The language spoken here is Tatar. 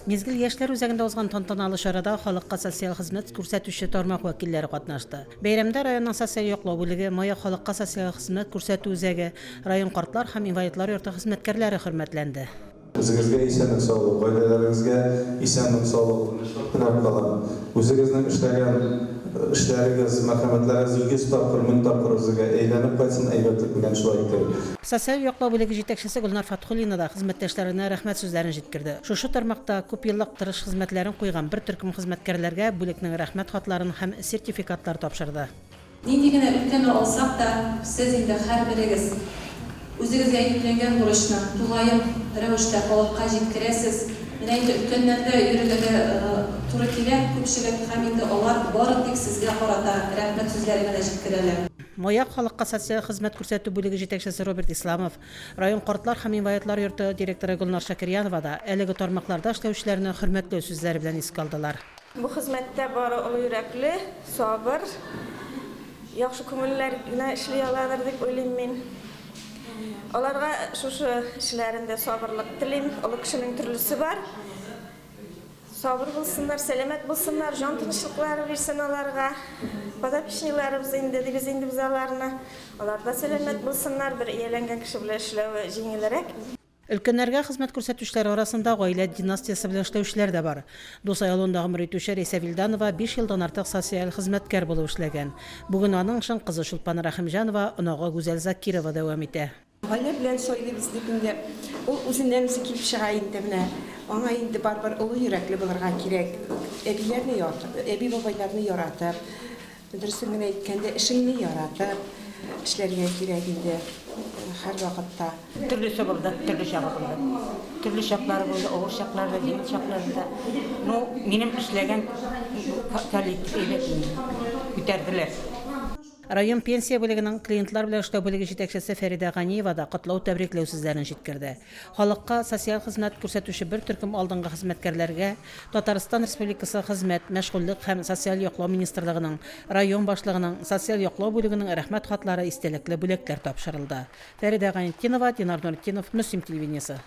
Мизгел яшьләр үзәгендә узган тантаналы чарада халыкка социаль хезмәт күрсәтүче тармак вәкилләре катнашты. Бәйрәмдә районның социаль яклау бүлеге, Маяк халыкка социаль хезмәт күрсәтү үзәге, район картлар һәм инвалидлар йорты хезмәткәрләре хөрмәтләнде. Үзегезгә исәнлек-саулык, гаиләләрегезгә исәнлек-саулык, тынычлык теләп калам. Үзегезнең эшләгән эшләрегез, мәрхәмәтләрегез 100 тапкыр, 1000 тапкыр үзегезгә әйләнеп кайтсын, әйбәтлек белән шулай иттереп. Социаль яклау бүлеге җитәкчесе Гөлнар Фатхуллина да хезмәттәшләренә рәхмәт сүзләрен җиткерде. Шушы тармакта күпьеллык тырыш хезмәтләрен куйган бер төркем хезмәткәрләргә бүлекнең Рәхмәт хатларын һәм сертификатлар тапшырды. Нинди генә өлкәне алсак та, сез инде һәрберегез үзегезгә йөкләнгән бурычны тулаем рәвештә халыкка җиткерәсез. Менә инде өлкәннәрдә йөрергә дә туры килә күпчелек һәм инде алар бары тик сезгә карата рәхмәт сүзләре генә җиткерәләр. Маяк халыкка социаль хезмәт күрсәтү бүлеге җитәкчесе Роберт Исламов, район картлар һәм инвалидлар йорты директоры Гөлнар Шакирьянова да әлеге тармакларда эшләүчеләрне хөрмәтләү сүзләре белән искә алдылар. Бу хезмәттә бары олы йөрәкле, сабыр, яхшы күңеллеләр генә эшли аладыр дип уйлыйм мин. Аларга шушы эшләрендә сабырлык телим. Олы кешенең төрлесе бар. Сабыр булсыннар, сәламәт булсыннар, җан тынычлыклары бирсен аларга. Подопечныйларыбыз инде, дибез инде без аларны. Алар да сәламәт булсыннар, бер ияләнгән кеше белән эшләве җиңелрәк. Өлкәннәргә хезмәт күрсәтүчеләр арасында гаилә династиясе белән эшләүчеләр дә бар. Дусай авылында гомер итүче Рәйсә Вилданова биш елдан артык социаль хезмәткәр булып эшләгән. Бүген аның эшен кызы Чулпан Рәхимҗанова, оныгы Гүзәл Закирова дәвам итә. Гаилә белән сайлыйбыз дип инде, ул үзеннән-үзе килеп чыга инде менә. Аңа инде барыбер олы йөрәкле булырга кирәк. Әбиләрне, әби-бабайларны яратып, Дөресен генә әйткәндә, эшеңне яратып эшләргә кирәк инде һәрвакытта. Төрлесе булды, төрле чагы булды. Төрле чаклары булды, авыр чаклары да, җиңел чаклары да. Ну, минем эшләгән коллектив әйбәт инде, күтәрделәр. Район пенсия бүлегенең клиентлар белән эшләү бүлеге җитәкчесе Фәридә Ганиева да котлау-тәбрикләү сүзләрен җиткерде. Халыкка социаль хезмәт күрсәтүче бер төркем алдынгы хезмәткәрләргә Татарстан Республикасы Хезмәт, мәшгульлек һәм социаль яклау министрлыгының, район башлыгының, социаль яклау бүлегенең Рәхмәт хатлары, истәлекле бүләкләр тапшырылды. Фәридә Гайнетдинова, Динар Нуретдинов, Мөслим телевидениесе.